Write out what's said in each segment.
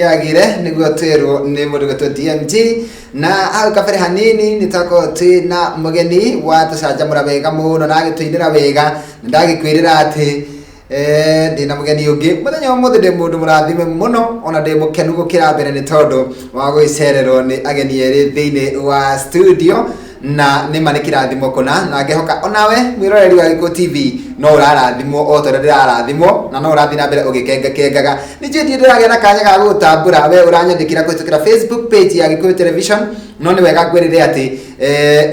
Yagire nĩguo twĩrwo nĩ mũndũ gwĩtwo DMG. Na hau kabere hanini nĩ twakorwo twĩ na mũgeni watũcanjamũra wega mũno na agĩtũinĩra wega, na ndagĩkwĩrĩra atĩ ndĩna mũgeni ũngĩ mũthenya wa ũmũthĩ. Ndĩ mũndũ mũrathime mũno, ona ndĩ mũkenu gũkĩra mbere nĩ tondũ wa gũgĩcererwo nĩ ageni erĩ thĩinĩ wa studio, na nĩma nĩ kĩrathimo kũna, na ngehoka onawe mwĩroreri wa Gĩkũyũ TV no ũrarathimwo o ta ũrĩa ndĩrarathimwo, na no ũrathiĩ na mbere ũgĩkengakengaga. Nĩ njũĩ ndirĩ ndĩragĩa na kanya ga gũgũtambũra we ũranyandĩkĩra kũhĩtũkĩra Facebook page ya Gĩkũyũ Television, no nĩ wega ngwĩrĩre atĩ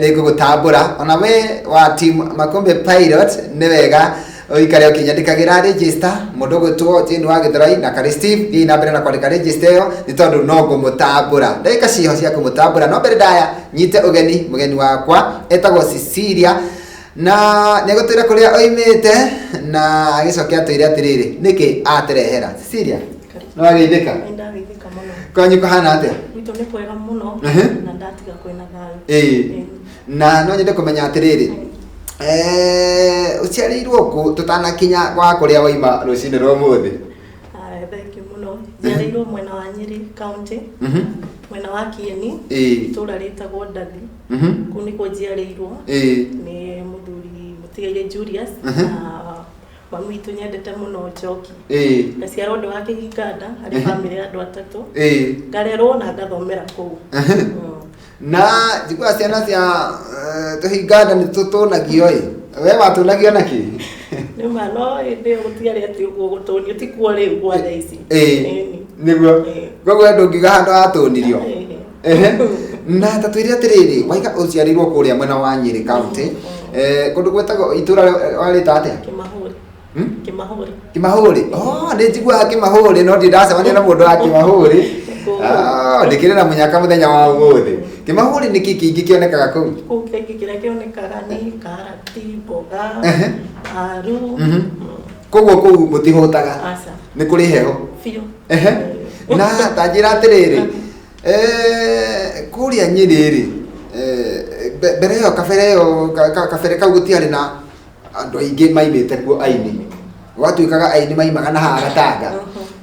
nĩ ngũgũtambũra. Ona we wa team Makombe Pilot, nĩ wega ũikare ũkĩnyandĩkagĩra register. Mũndũ ũgwĩtwo Jane wa Gĩthurai na Karĩ Steve, thiĩ na mbere na kwandĩka register ĩyo nĩ tondũ no ngũmũtambũra, ndagĩka ciho cia kũmũtambũra. No mbere ndaya nyite ũgeni mũgeni wakwa etagwo Cecilia, na nĩ egũtwĩra kũrĩa oimĩte na agĩcoke atwĩre atĩrĩrĩ nĩkĩ atũrehera. Cecilia, nĩ wageithĩka? Nĩ ndageithĩka mũno. Kwanyu kũhana atĩa? Gwitũ nĩ kwega mũno. Na ndatiga kwĩna thayũ. Ĩĩ. Na no nyende kũmenya atĩrĩrĩ, ũciarĩirwo kũ tũtanakinya gwa kũrĩa waima rũcinĩ rwa ũmũthĩ? Aya, thank you mũno. Njiarĩirwo mwena wa Nyĩrĩ County, mwena wa Kieni, itũũra rĩtagwo Ndathi. Kũu nĩkuo njiarĩirwo nĩ mũthuri mũtigaire Julius na mami witũ nyendete mũno Njoki. Ngaciarwo ndĩ wa Kĩhinganda harĩ bamĩrĩ ya andũ atatũ. Ngarerwo na ngathomera kũu. Na njiguaga ciana cia tũhinganda nĩ tũtũnagio ĩ, we watũnagio na kĩ? Nĩ ma, no hĩndĩ ĩyo gũtiarĩ atĩ ũguo gũtũnio ti kuo rĩu gwa thaa ici. Ĩni. Nĩguo. Koguo we ndũngiuga handũ watũnirio. Ehe. Na ta twĩre atĩrĩrĩ, waiga ũciarĩirwo kũrĩa mwena wa Nyĩrĩ County, kũndũ gwĩtagwo itũra warĩta atĩa? Kĩmahũri. Kĩmahũri. Kĩmahũri. Oh, nĩ njiguaga Kĩmahũri, no ndirĩ ndacemania na mũndũ wa Kĩmahũri. Ah, ndĩkĩrĩ na mũnyaka mũthenya wa ũmũthĩ. Kĩmahũri nĩ kĩ kĩingĩ kĩonekaga kũu? Kũu kĩngĩ kĩrĩa kĩonekaga nĩ karati, mboga, waru. Koguo kũu mũtihũtaga? Aca. Nĩ kũrĩ heho? Biũ. Ehe. Na ta njĩra atĩrĩrĩ, kũrĩa Nyĩrĩ rĩ, mbere ĩyo, kabere ĩyo, kabere kau gũtiarĩ na andũ aingĩ maimĩte kuo aini, gwatuĩkaga aini maimaga na haha Gatanga.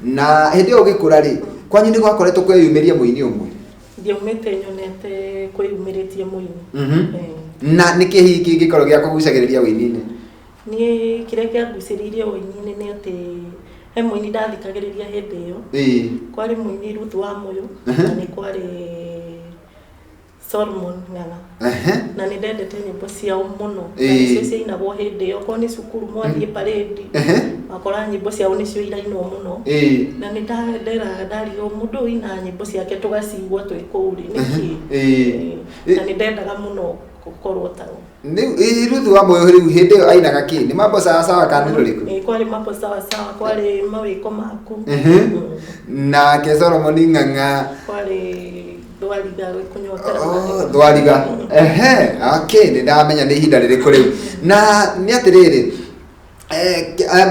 Na hĩndĩ ĩyo ũgĩkũra rĩ, kwanyu nĩ gwakoretwo kweyumĩria mũini ũmwe? Ndiaumĩte nyonete kwĩyumĩrĩtie mũini. Na nĩkĩ hihi kĩngĩkorwo gĩa kũgucagĩrĩria ũini-inĩ? Niĩ kĩrĩa kĩangucĩrĩirie ũini-inĩ nĩ atĩ he mũini ndathikagĩrĩria hĩndĩ ĩyo. Kwarĩ mũini Ruth Wamũyũ na nĩ kwarĩ Solomon Ng'ang'a. Na nĩ ndendete nyĩmbo ciao mũno. Na nĩcio ciainagwo hĩndĩ ĩyo, okorwo nĩ cukuru mwathiĩ parade, wakora nyĩmbo ciao nĩcio irainwo mũno. Na nĩ nderaga ndarigwo mũndũ ũyũ ũinaga nyĩmbo ciake tũgacigua twĩ kũu rĩ, nĩkĩ? Na nĩ ndendaga mũno gũkorwo tao. Rĩu Ruth Wamũyũ rĩu hĩndĩ ĩyo ainaga kĩ? Nĩ mambo sawa sawa kana nĩ rũrĩkũ? Kwarĩ mambo sawa sawa, kwarĩ mawĩko maku. Nake Solomon Ng'ang'a? Kwarĩ thwariga kũnyotera. Oh, thwariga. Ehe, okay, nĩ ndamenya nĩ ihinda rĩrĩkũ rĩu. Na nĩ atĩrĩrĩ,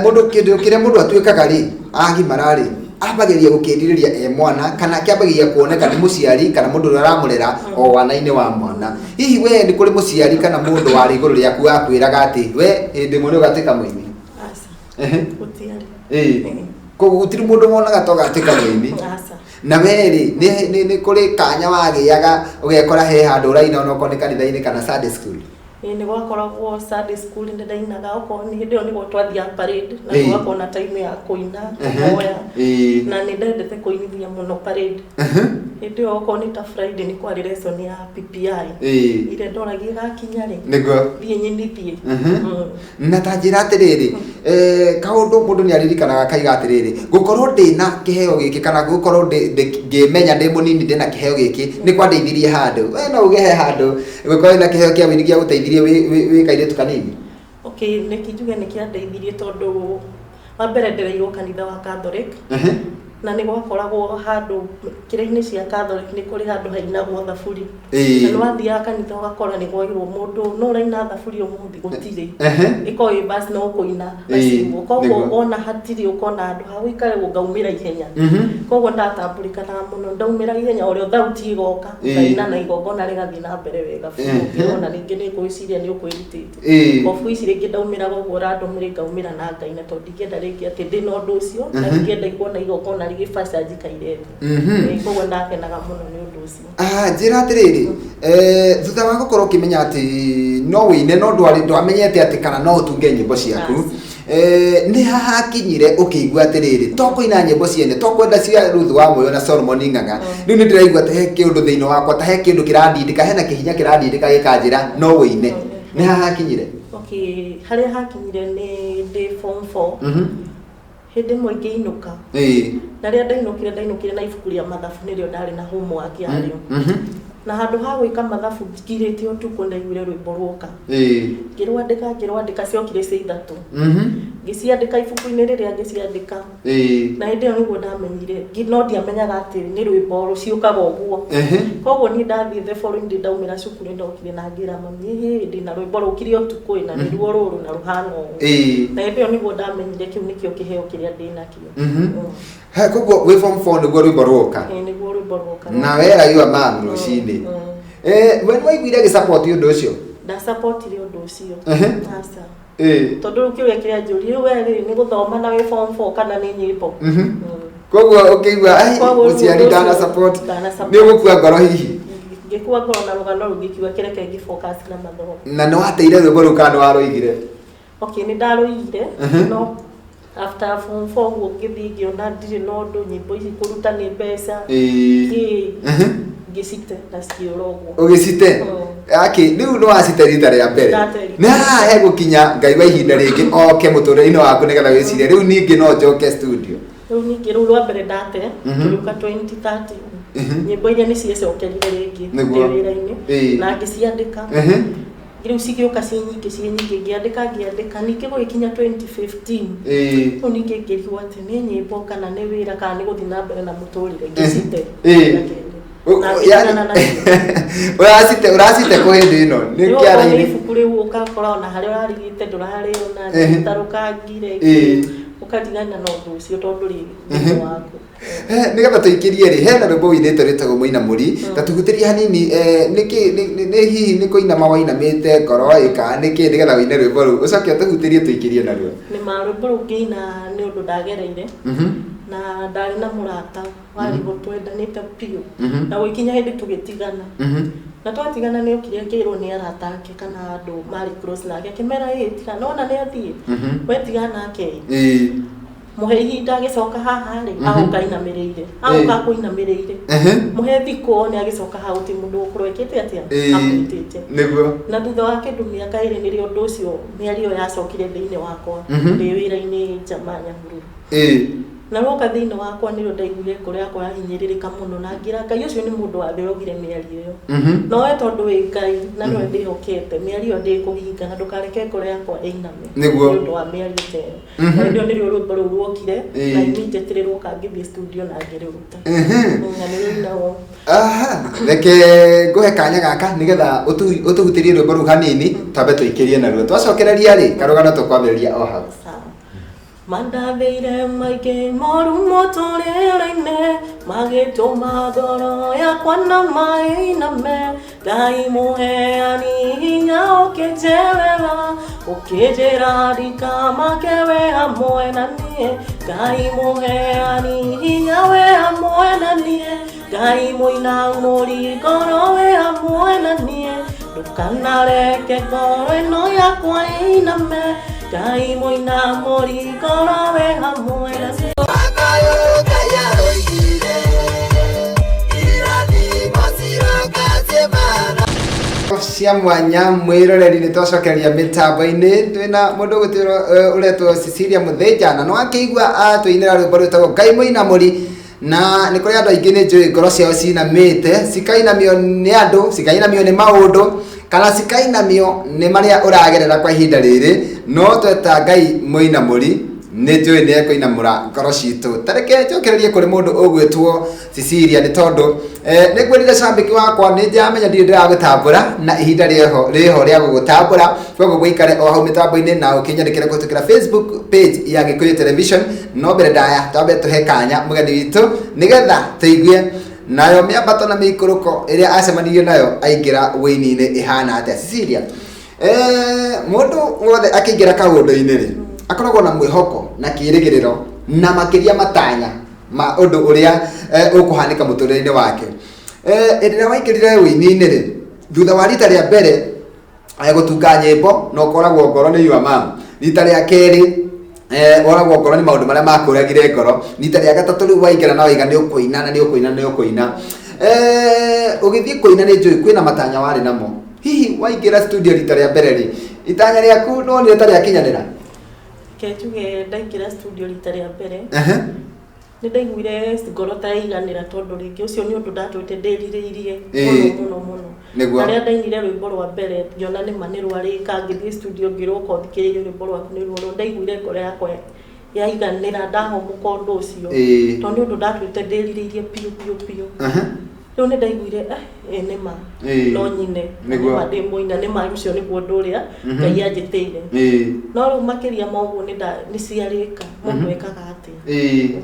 mũndũ kĩndũ kĩrĩa mũndũ atuĩkaga rĩ agimara rĩ, ambagĩrĩria gũkĩrirĩria e mwana kana kĩambagĩrĩria kuoneka nĩ mũciari kana mũndũ ũrĩa ũramũrera o wana-inĩ wa mwana. Hihi we nĩ kũrĩ mũciari kana mũndũ warĩ igũrũ rĩaku wakwĩraga atĩ we hĩndĩ ĩmwe nĩ ũgatuĩka mũini? Aca. Gũtiarĩ. Koguo gũtirĩ mũndũ wonaga ta ũgatuĩka mũini? Aca. Na we rĩ, nĩ kũrĩ kanya wagĩaga ũgekora he handũ ũraina, onokorwo nĩ kanitha-inĩ kana Sunday school? Ĩĩ, nĩ gwakoragwo Sunday school nĩ ndainaga, okorwo nĩ hĩndĩ ĩyo nĩguo twathiaga parade na gũgakorwo na time ya kũina, kũhoya. Na nĩ ndendete kũinithia mũno parade. Hĩndĩ ĩyo okorwo nĩ ta Friday nĩ kwarĩ lesson ya PPI. Ĩrĩa ndoragia ĩgakinya rĩ. Thiĩ nyinithie. Na ta njĩra atĩrĩrĩ, kaũndũ mũndũ nĩ aririkanaga akaiga atĩrĩrĩ, gũkorwo ndĩna kĩheo gĩkĩ kana gũkorwo ngĩmenya ndĩ mũnini ndĩna kĩheo gĩkĩ nĩ kwandeithirie handũ. We no uge he handũ gũkorwo wĩna kĩheo kĩa ũini gĩagũteithirie wĩ kairĩtu kanini? Okay, reke njuge nĩ kĩandeithirie tondũ wa mbere ndereirwo kanitha wa Catholic. Na nĩ gwakoragwo handũ kĩrĩa-inĩ cia Catholic nĩ kũrĩ handũ hainagwo thaburi. Na nĩ wathiaga kanitha ũgakora nĩ kwairwo mũndũ no ũraina thaburi ũmũthĩ gũtirĩ. Ĩkoragwo ĩ verse no kũina gacigo. Koguo wona hatirĩ ũkona handũ ha gũikara ũguo ngaumĩra ihenya. Koguo ndatambũrĩkanaga mũno ndaumĩra ihenya o rĩo thauti ĩgoka ngaina na igongona rĩgathiĩ na mbere wega biũ. Ona ningĩ nĩ ngwĩciria nĩ ũkwĩrutĩte. Obu ici rĩngĩ ndaumĩraga ũguo randomly ngaumĩra na ngaina tondũ ndingĩenda rĩngĩ atĩ ndĩna ũndũ ũcio na ndingĩenda kuona igongona. Karĩ gĩbaca njikaire thĩ. Koguo ndakenaga mũno nĩ ũndũ ũcio. Ah, njĩra atĩrĩrĩ, thutha wa gũkorwo ũkĩmenya atĩ no wĩine no ndwamenyete atĩ kana no ũtunge nyĩmbo ciaku, nĩ ha hakinyire ũkĩigua atĩrĩrĩ, to kũina nyĩmbo ciene, to kwenda cia Ruth wa Moyo na Solomon Ng'ang'a, rĩu nĩ ndĩraigua ta he kĩũndũ thĩinĩ wakwa, ta he kĩndũ kĩrandindĩka, hena kĩhinya kĩrandindĩka gĩkanjĩra no wĩine. Nĩ ha hakinyire? Okay, harĩa hakinyire nĩ ndĩ form 4. Hĩndĩ ĩmwe ngĩinũka. Na rĩrĩa ndainũkire, ndainũkire na ibuku rĩa mathabu, nĩrĩo ndarĩ na homework yarĩo. Na handũ ha gwĩka mathabu ngirĩte ũtukũ, ndaiguire rwĩmbo rwoka. Ngĩrwandĩka, ngĩrwandĩka, ciokire ciĩ ithatũ. Ngĩciandĩka ibuku-inĩ rĩrĩa ngĩciandĩka. Na hĩndĩ ĩyo nĩguo ndamenyire, no ndiamenyaga atĩ nĩ rwĩmbo rũciũkaga ũguo. Koguo niĩ ndathiĩ the following day ndaumĩra cukuru, nĩ ndokire na ngĩra mami, "Ĩhĩ, ndĩna rwĩmbo rũkire ũtukũ ĩ, na nĩruo rũrũ na rũhana ũũ." Na hĩndĩ ĩyo nĩguo ndamenyire kĩu nĩkĩo kĩheo kĩrĩa ndĩnakĩo. He, koguo wĩ form 4 nĩguo rwĩmbo rwoka? Ĩĩ, nĩguo rwĩmbo rwoka. Na wera your mom rũcinĩ. We nĩ waiguire agĩsupport ũndũ ũcio? Ndasupportire ũndũ ũcio. Aca. Tondũ rĩu kĩũria kĩrĩa njũria rĩu, we rĩ, nĩ gũthoma na wĩ form 4 kana nĩ nyĩmbo? Koguo ũkĩigua ai Koguo rĩu mũciari ũndũ ndana ũcio support, ndana support. nĩ ũgũkua ngoro hihi? Ngĩkua ngoro na rũgano rũu, ngĩkiuga kĩreke ngĩ focus na mathomo. Na nĩ wateire rwĩmbo rũu kana nĩ warũigire? Okay, nĩ ndarũigire, no after form 4 ũguo ngĩthiĩ ngĩona ndirĩ na ũndũ, nyĩmbo ici kũruta nĩ mbeca, kĩ, ngĩcite na cikĩũra ũguo. Ũgĩcite? Akĩ rĩu nĩ wacite rita rĩa mbere? Ndate rita. Nĩ haha hegũkinya Ngai wa ihinda rĩngĩ oke mũtũrĩre-inĩ waku nĩgetha wĩcirie rĩu ningĩ no njoke studio? Rĩu ningĩ rĩu rwa mbere ndate, ngĩũka 2013, nyĩmbo iria nĩ ciecokerire rĩngĩ ndĩ wĩra-inĩ na ngĩciandĩka. Rĩu cigĩũka ciĩ nyingĩ, ciĩ nyingĩ, ngĩandĩka, ngĩandĩka. Ningĩ gũgĩkinya 2015, rĩu ningĩ ngĩrigwo atĩ nĩ nyĩmbo kana nĩ wĩra kana nĩ gũthiĩ na mbere na mũtũrĩre, ngĩcite rĩa kerĩ. Na ngĩtigana nacio. Ũracite, ũracite kũ hĩndĩ ĩno nĩ Rĩu okorwo nĩ kĩara-inĩ? ibuku rĩu ũgakora ona harĩa ũrarigĩte ndũrarĩona, rĩtarũkangire, ũkatigana na ũndũ ũcio tondũ rĩ thĩinĩ waku. Nĩgetha tũikĩrie rĩ, hena rwĩmbo wĩinĩte rwĩtagwo Mũinamũri, ta tũhutĩrie hanini, nĩkĩ nĩ hihi nĩ kũinama wainamĩte ngoro ĩ kana nĩkĩ nĩgetha wĩine rwĩmbo rũu, ũcoke ũtũhutĩrie tũikĩrie naruo. Nĩ ma rwĩmbo rũu ngĩina nĩ ũndũ ndagereire, na ndarĩ na mũrata warĩ ho twendanĩte biũ, na gũgĩkinya hĩndĩ tũgĩtigana. Na twatigana nĩ okire akĩrwo nĩ arata ake kana andũ marĩ close nake, akĩmera, "Ĩ tiga nona nĩ athiĩ, we tigana nake, mũhe ihinda, agĩcoka haha rĩ, agũka ainamĩrĩire, agũka akũinamĩrĩire, mũhe thikũ one agĩcoka haha gũtirĩ mũndũ ũgũkorwo ekĩte atĩa, amwĩtĩte." Na thutha wa kĩndũ mĩaka 2 nĩrĩo ũndũ ũcio, mĩario yacokire thĩinĩ wakwa ndĩ wĩra-inĩ Jamaa Nyahururu. Na roka thĩinĩ wakwa nĩrĩo ndaiguire ngoro yakwa yahinyĩrĩrĩka mũno, na ngĩra Ngai, ũcio nĩ mũndũ wa thĩ ũraugire mĩario ĩyo, no we tondũ wĩ Ngai na nĩwe ndĩhokete, mĩario ĩyo ndĩkũhinga, na ndũkareke ngoro yakwa ĩiname nĩ ũndũ wa mĩario ta ĩyo. Na hĩndĩ ĩyo nĩrĩo rwĩmbo rũu ruokire, na immediately rwoka ngĩthiĩ studio na ngĩrũruta. Na nĩ rũinagwo. Aha, reke ngũhe kanya gaka nĩgetha ũtũhutĩrie rwĩmbo rũu hanini, twambe tũikĩrie naruo, twacokereria rĩ karũgano tũkwambĩrĩria o hau. Sawa. Mandathĩire maingĩ moru mũtũrĩre-inĩ, magĩtũma ngoro yakwa na mainame. Ngai mũheani hinya ũkĩnjerera, ũkĩnjĩra ndikamake, we hamwe na niĩ. Ngai mũheani hinya, we hamwe na niĩ. Ngai mũinamũri ngoro, we hamwe na niĩ. Ndũkanareke ngoro ĩno yakwa ĩiname. Ngai mũinamũri ngoro, we hamwe na niĩ. Cia mwanya mwĩroreri, nĩ twacokereria mĩtambo-inĩ, twĩna mũndũ ũgũtwĩrwo ũretwo Cecilia Mũthĩnja, na nĩ wakĩigua atũinĩra rwĩmbo rwĩtagwo Ngai Mũinamũri. Na nĩ kũrĩ andũ aingĩ nĩ njũĩ ngoro ciao cinamĩte, cikainamio nĩ andũ, cikainamio nĩ maũndũ, kana cikainamio nĩ marĩa ũragerera kwa ihinda rĩrĩ, no tweta Ngai Mũinamũri nĩ njũĩ nĩ ekũinamũra ngoro citũ. Ta reke njokererie kũrĩ mũndũ ũgwĩtwo Cecilia, nĩ tondũ nĩ ngwĩrire cambĩki wakwa nĩ ndĩramenya ndirĩ ndĩragũtambũra, na ihinda rĩho rĩho rĩa gũgũtambũra. Koguo gũikare o hau mĩtambo-inĩ na ũkĩnyandĩkĩre kũhĩtũkĩra Facebook page ya Gĩkũyũ Television. No mbere ndaya, twambe tũhe kanya mũgeni witũ nĩgetha tũigue nayo mĩambato na mĩikũrũko ĩrĩa acemanirie nayo aingĩra wĩini-inĩ ĩhana atĩa. Cecilia, mũndũ wothe akĩingĩra kaũndũ-inĩ rĩ, akoragwo na mwĩhoko na kĩrĩgĩrĩro na makĩria matanya. Ma ũndũ ũrĩa ũkũhanĩka mũtũrĩre-inĩ wake. Hĩndĩ ĩrĩa waingĩrire ũini-inĩ rĩ, thutha wa rita rĩa mbere gũtunga nyĩmbo na ũkoragwo ngoro nĩ your mom, rita rĩa kerĩ woragwo ngoro nĩ maũndũ marĩa makũragire ngoro, rita rĩa gatatũ rĩu waingĩra na waiga nĩ ũkũina na nĩ ũkũina nĩ ũkũina, ũgĩthiĩ kũina nĩ njũĩ kwĩna matanya warĩ namo. Hihi waingĩra studio rita rĩa mbere rĩ, itanya rĩaku nĩwonire ta rĩakinyanĩra? Reke njuge ndaingĩra studio rita rĩa mbere, nĩ ndaiguire ngoro ta yaiganĩra, tondũ rĩngĩ ũcio nĩ ũndũ ndatũrĩte ndĩrirĩirie mũno mũno mũno. Na rĩrĩa ndainire rwĩmbo rwa mbere, ngĩona nĩma nĩ rwarĩka, ngĩthiĩ studio ngĩrwo ũka ũthikĩrĩrie rwĩmbo rwaku nĩ ruo, ndaiguire ngoro yakwa yaiganĩra, ndahũmũka ũndũ ũcio, tondũ nĩ ũndũ ndatũrĩte ndĩrirĩirie biũ biũ biũ. Rĩu nĩ ndaiguire ĩ nĩma no nyine, nĩma ndĩ mũina, nĩma ũcio nĩguo ũndũ ũrĩa Ngai anjĩtĩire. No rĩu makĩria ma ũguo nĩ ciarĩka, mũndũ ekaga atĩa?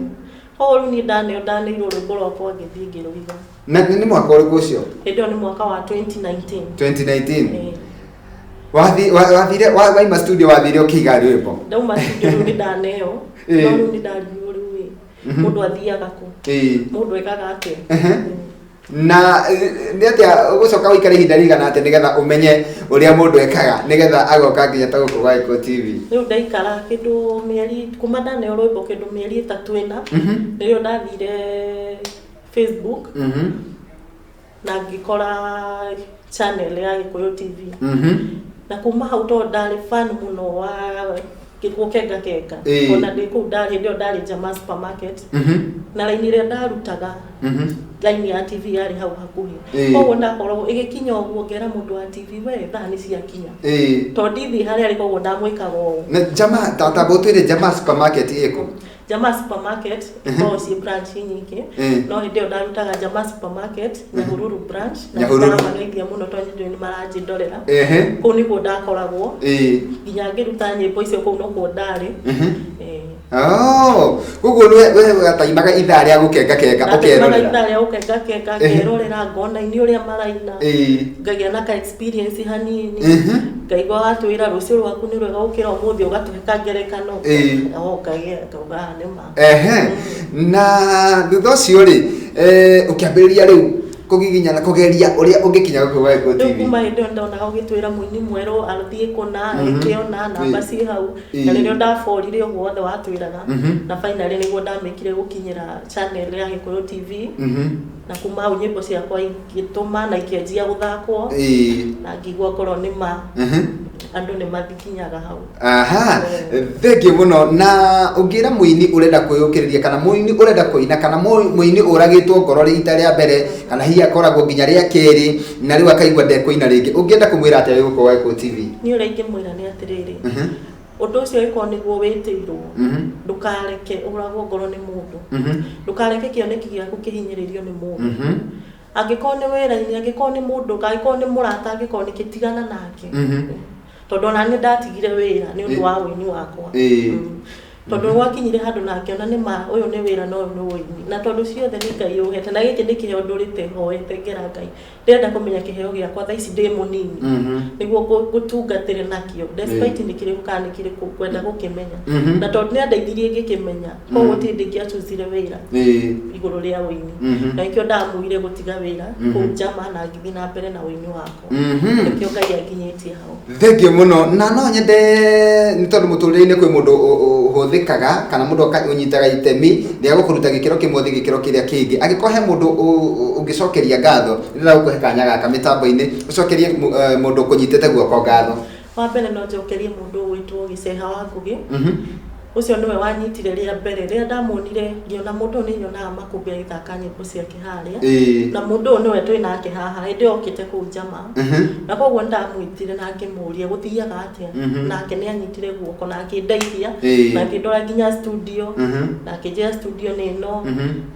Koguo rĩu niĩ ndaneo ndaneirwo rwĩmbo rwakwa ngĩthiĩ ngĩrũiga. Na nĩ mwaka ũrĩkũ ũcio? Hĩndĩ ĩyo nĩ mwaka wa 2019. 2019. Wathire waima studio, wathire ũkĩiga rwĩmbo? Ndauma studio rĩu nĩ ndaneo, no rĩu nĩ ndarigwo rĩu ĩ, mũndũ athiaga kũ, mũndũ ekaga atĩa? Na nĩ atĩa ũgũcoka ũikare ihinda rĩigana atĩa nĩgetha ũmenye ũrĩa mũndũ ekaga nĩgetha agoka nginya ta gũkũ gwa Gĩkũyũ TV? Rĩu ndaikara kĩndũ mĩeri kuma ndaneo rwĩmbo, kĩndũ mĩeri 3 4, nĩrĩo ndathire Facebook na ngĩkora channel ya Gĩkũyũ TV, na kuma hau tondũ ndarĩ fan mũno wa gũkenga kenga, ona ndĩ kũu ndarĩ, hĩndĩ ĩyo ndarĩ Jama Supermarket, na raini ĩrĩa ndarutaga, raini ya TV yarĩ hau hakuhĩ, koguo ndakoragwo ĩgĩkinya ũguo ngera mũndũ wa TV, we thaa nĩ ciakinya, tondũ ndithiĩ harĩa arĩ, koguo ndamwĩkaga ũũ. Na Jama, tata ũtwĩre Jama Supermarket ĩkũ? Jama Supermarket ikoragwo ciĩ branch nyingĩ, no hĩndĩ ĩyo ndarutaga Jama Supermarket Nyahururu branch, na Nyahururu. ndamageithia mũno tondũ nĩ maranjĩndorera. Kũu nĩkuo ndakoragwo nginya ngĩruta nyĩmbo icio, kũu nokuo ndarĩ. Oh, koguo we wataimaga ithaa rĩa gũkenga kenga Ndataimaga ũkerorera. Ithaa rĩa gũkenga kenga, ngerorera, ngona ini ũrĩa maraina, ngagĩa na ka experience hanini, ngaigua watwĩra rũciũ rwaku nĩ rwega gũkĩra ũmũthĩ, ũgatũhe kangerekano, o ngagĩa ngauga, "Ah, nĩ ma." Na thutha ũcio rĩ, ũkĩambĩrĩria rĩu kũgiginyana kũgeria ũrĩa ũngĩkinya gũkũ gwa Gĩkũyũ Rĩu TV. Kuma hĩndĩ ĩyo ndonaga ũgĩtwĩra mũini mwerũ athiĩ kũna ĩkĩona namba ciĩ hau, na rĩrĩa ndaborire ũguo wothe watwĩraga, na finally nĩguo ndamĩkire gũkinyĩra channel ya Gĩkũyũ TV, na kuma hau nyĩmbo ciakwa igĩtũma na ikĩanjia gũthakwo, na ngĩigua ngoro nĩ ma andũ nĩ mathikinyaga hau. Aha, thengiũ mũno. Na ũngĩra mũini ũrenda kwĩyũkĩrĩria, kana mũini ũrenda kũina, kana mũini ũragĩtwo ngoro rita rĩa mbere, kana hihi akoragwo nginya rĩa kerĩ na rĩu akaigua ndekũina rĩngĩ, ũngĩenda kũmwĩra atĩa wĩ gũkũ gwa Gĩkũyũ TV? Niĩ ũrĩa ingĩmwĩra nĩ atĩrĩrĩ, ũndũ ũcio ĩkorwo nĩguo wĩtĩirwo, ndũkareke ũragwo ngoro nĩ mũndũ, ndũkareke kĩoneki gĩaku kĩhinyĩrĩrio nĩ mũndũ, angĩkorwo nĩ wĩra-inĩ, angĩkorwo nĩ mũndũ, angĩkorwo nĩ mũrata, angĩkorwo nĩ kĩtigana nake, tondũ ona nĩ ndatigire wĩra nĩ ũndũ wa ũini wakwa. Tondũ gwakinyire handũ na ngĩona nĩ ma ũyũ nĩ wĩra na ũyũ nĩ ũini, na tondũ ciothe nĩ Ngai ũhete, na gĩkĩ nĩ kĩheo ndũrĩte hoete ngera Ngai ndĩrenda kũmenya kĩheo gĩakwa thaa ici ndĩ mũnini, nĩguo ngũtungatĩre nakĩo despite nĩ kĩrĩkũ kana nĩ kĩrĩkũ ngwenda gũkĩmenya, na tondũ nĩ andeithirie ngĩkĩmenya, koguo ti hĩndĩ ingĩacuzire wĩra igũrũ rĩa ũini, na nĩkĩo ndamuire gũtiga wĩra kũu Jama na ngĩthiĩ na mbere na ũini wakwa. Nĩkĩo Ngai anginyĩtie hau. Thengiũ mũno. Na no nyende, nĩ tondũ mũtũrĩre-inĩ kwĩ mũndũ ũhũthĩkaga kana mũndũ ũnyitaga itemi rĩa gũkũruta gĩkĩro kĩmwe ũthiĩ gĩkĩro kĩrĩa kĩngĩ, angĩkorwo he mũndũ ũngĩcokeria ngatho, ndĩrenda gũkũhe kanya gaka mĩtambo-inĩ ũcokerie mũndũ ũkũnyitĩte guoko ngatho. Wa mbere no njokerie mũndũ ũgwĩtwo Gĩceha wa Ngũgĩ. Ũcio nĩwe wanyitire rĩa mbere rĩrĩa ndamuonire, ngĩona mũndũ ũyũ nĩ nyonaga makũmbĩ agĩthaka nyĩmbo ciake harĩa, na mũndũ ũyũ nĩwe twĩ nake haha hĩndĩ ĩyo okĩte kũu Jama, na koguo nĩndamwĩtire na ngĩmũria gũthiaga atĩa, nake nĩ anyitire guoko na akĩndeithia, na akĩndwara nginya studio, na akĩnjĩra studio nĩ ĩno,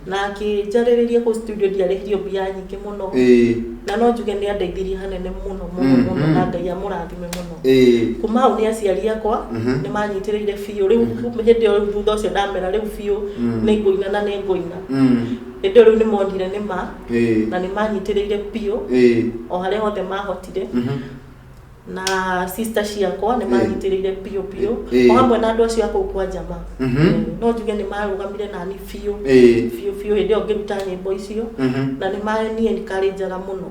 na akĩnjarĩrĩria kũu studio, ndiarĩhirio mbia nyingĩ mũno, na no njuge nĩ andeithirie hanene mũno mũno mũno, na Ngai amũrathime mũno. Kuma hau nĩ aciari akwa, nĩ manyitĩrĩire biũ. Rĩu hĩndĩ ĩyo, rĩu thutha ũcio ndamera rĩu biũ nĩ ngũina na nĩ ngũina, hĩndĩ ĩyo rĩu nĩ monire nĩ ma, na nĩ manyitĩrĩire biũ o harĩa hothe mahotire. Na sister ciakwa nĩ manyitĩrĩire biũ biũ, o hamwe na andũ acio a kũu kwa Jama. No njuge nĩ marũgamire nani biũ biũ biũ hĩndĩ ĩyo ngĩruta nyĩmbo icio, na nĩ mani encourageaga mũno.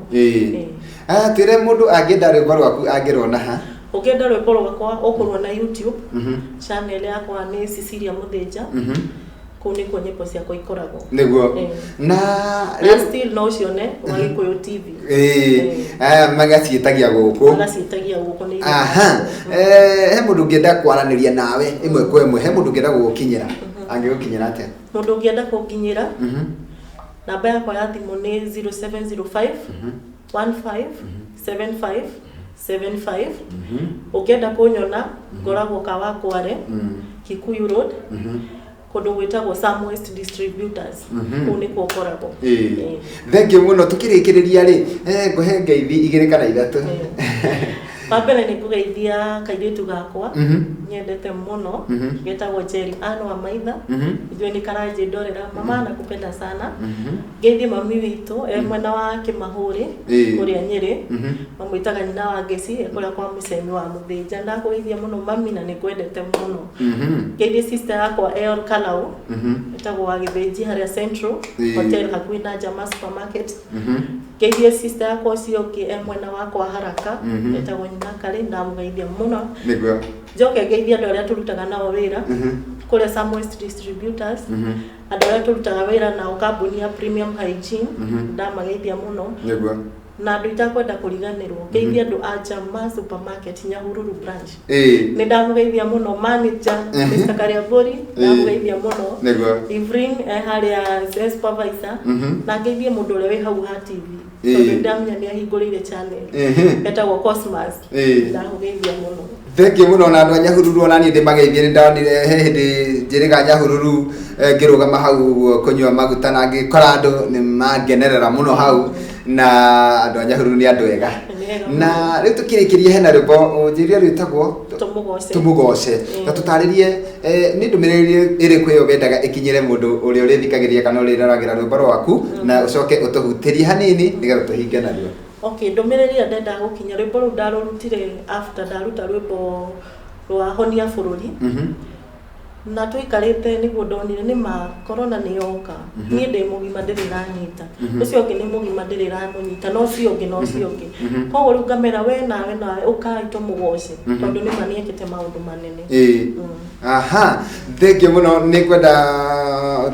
Aya, twĩre, mũndũ angĩenda rwĩmbo rwaku angĩrona ha? Ũngĩenda rwĩmbo rwakwa ũkũruona YouTube channel yakwa, nĩ Cecilia Mũthĩnja. Kũu nĩkuo nyĩmbo ciakwa ikoragwo. Nĩguo. Na na still no ũcione wa Gĩkũyũ TV. Aya magaciĩtagia gũkũ. Magaciĩtagia gũkũ nĩ. Aha. He mũndũ ũngĩenda kwaranĩria nawe ĩmwe kwa ĩmwe, he mũndũ ũngĩenda gũgũkinyĩra, angĩgũkinyĩra atĩa? Mũndũ ũngĩenda kũnginyĩra, namba yakwa ya thimũ nĩ 0705 15 75 75. Ũngĩenda kũnyona, ngoragwo Kawakware, Kikuyu Road, kũndũ gwĩtagwo Sam West Distributors. Kũu nĩkuo ngoragwo. Thank you mũno. Tũkĩrĩkĩrĩria rĩ, ngũhe ngeithi igĩrĩ kana ithatũ. Wa mbere nĩ ngũgeithia kairĩtu gakwa nyendete mũno, getagwo Jerry Ann wa Maitha. Ithuĩ nĩ karanjĩndorera, mama nakupenda sana. Ngeithie mami witũ e mwena wa Kĩmahũrĩ, kũrĩa Nyĩrĩ, mamwĩtaga nyina wa Ngeci, e kũrĩa kwa Mũcemi wa Mũthĩnja. Ndakũgeithia mũno mami, na nĩ ngwendete mũno. Ngeithie sister yakwa e Olkalau, ĩtagwo wa Gĩthĩnji, harĩa Central Hotel, hakuhĩ na Jama Supermarket. Ngeithie sister yakwa ũcio ũngĩ e mwena wakwa Haraka, etagwo nyina Karĩ, ndamũgeithia mũno. Njoke ngeithie andũ arĩa tũrutaga nao wĩra kũrĩa Sam West Distributors, andũ arĩa tũrutaga wĩra nao kambuni ya Premium Hygiene, ndamageithia mũno. Na andũ itakwenda kũriganĩrwo, ngeithie andũ a Jama Supermarket Nyahururu branch. Nĩ ndamũgeithia mũno, manager Mr. Kariamburi, ndamũgeithia mũno. Evelyn e harĩa e supervisor. Na ngeithie mũndũ ũrĩa wĩ hau ha TV, tondũ ndamenya nĩ ahingũrĩire channel, etagwo Cosmas. Ndamũgeithia mũno. Thank you mũno. Na andũ a Nyahururu ona niĩ ndĩmageithie. Nĩ ndonire he hĩndĩ njĩrĩga Nyahururu, ngĩrũgama hau ũguo kũnyua maguta na ngĩkora andũ nĩ mangenerera mũno hau, na andũ a Nyahururu nĩ andũ ega. Nĩ ega. Na rĩu tũkĩrĩkĩria, hena rwĩmbo ũnjĩrire rwĩtagwo Tũmũgoce. Tũmũgoce. Na tũtarĩrie, nĩ ndũmĩrĩri ĩrĩkũ ĩyo wendaga ĩkinyĩre mũndũ ũrĩa ũrĩthikagĩrĩria kana ũrĩroragĩra rwĩmbo rwaku, na ũcoke ũtũhutĩrie hanini nĩgetha tũhinge naruo. Okay, ndũmĩrĩri ĩrĩa ndendaga gũkinya, rwĩmbo rũu ndarũrutire after ndaruta rwĩmbo rwa Honia Bũrũri, na tũikarĩte nĩguo ndonire nĩ ma corona nĩ yoka. Niĩ ndĩ mũgima, ndĩrĩ ranyita, ũcio ũngĩ nĩ mũgima, ndĩrĩ ramũnyita, na ũcio ũngĩ na ũcio ũngĩ. Koguo rĩu ngamera, we nawe nawe ũkai tũmũgoce, tondũ nĩ ma nĩekĩte maũndũ manene. Aha, thank you mũno. Nĩ ngwenda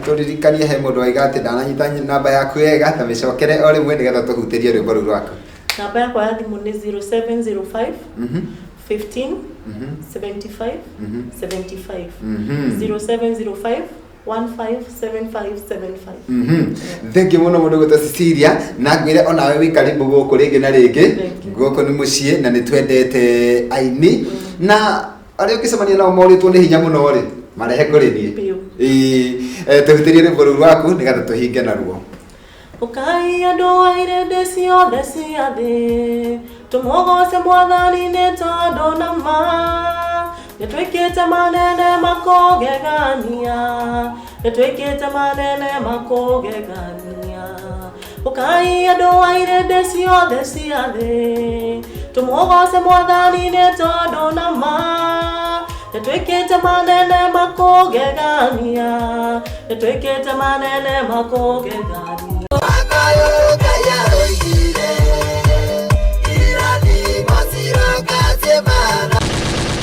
tũririkanie, he mũndũ waiga atĩ ndananyita namba yaku wega, ta mĩcokere o rĩmwe nĩgetha tũhutĩrie rwĩmbo rũu rwaku. Namba yakwa ya thimũ nĩ 0705 15 75 75. 0705 157575. Thank you mũno mũndũ gwĩtwo Cecilia, na ngwĩre onawe wĩ karibu gũkũ rĩngĩ na rĩngĩ. Thank you. Gũkũ nĩ mũciĩ na nĩ twendete aini, na arĩa ũngĩcemania nao morĩtwo nĩ hinya mũno rĩ, marehe kũrĩ niĩ. Biũ. Ĩĩ, tũhutĩrie rwĩmbo rũu rwaku nĩgetha tũhinge naruo. Ũkai andũ a irĩndĩ ciothe cia thĩ, tũmũgoce Mwathani, nĩ tondũ na ma nĩtwĩkĩte manene makũgegania, nĩtwĩkĩte manene makũgegania. Ũkai andũ a irĩndĩ ciothe cia thĩ, tũmũgoce Mwathani, nĩ tondũ na ma nĩtwĩkĩte manene makũgegania, nĩtwĩkĩte manene makũgegania. Kaya.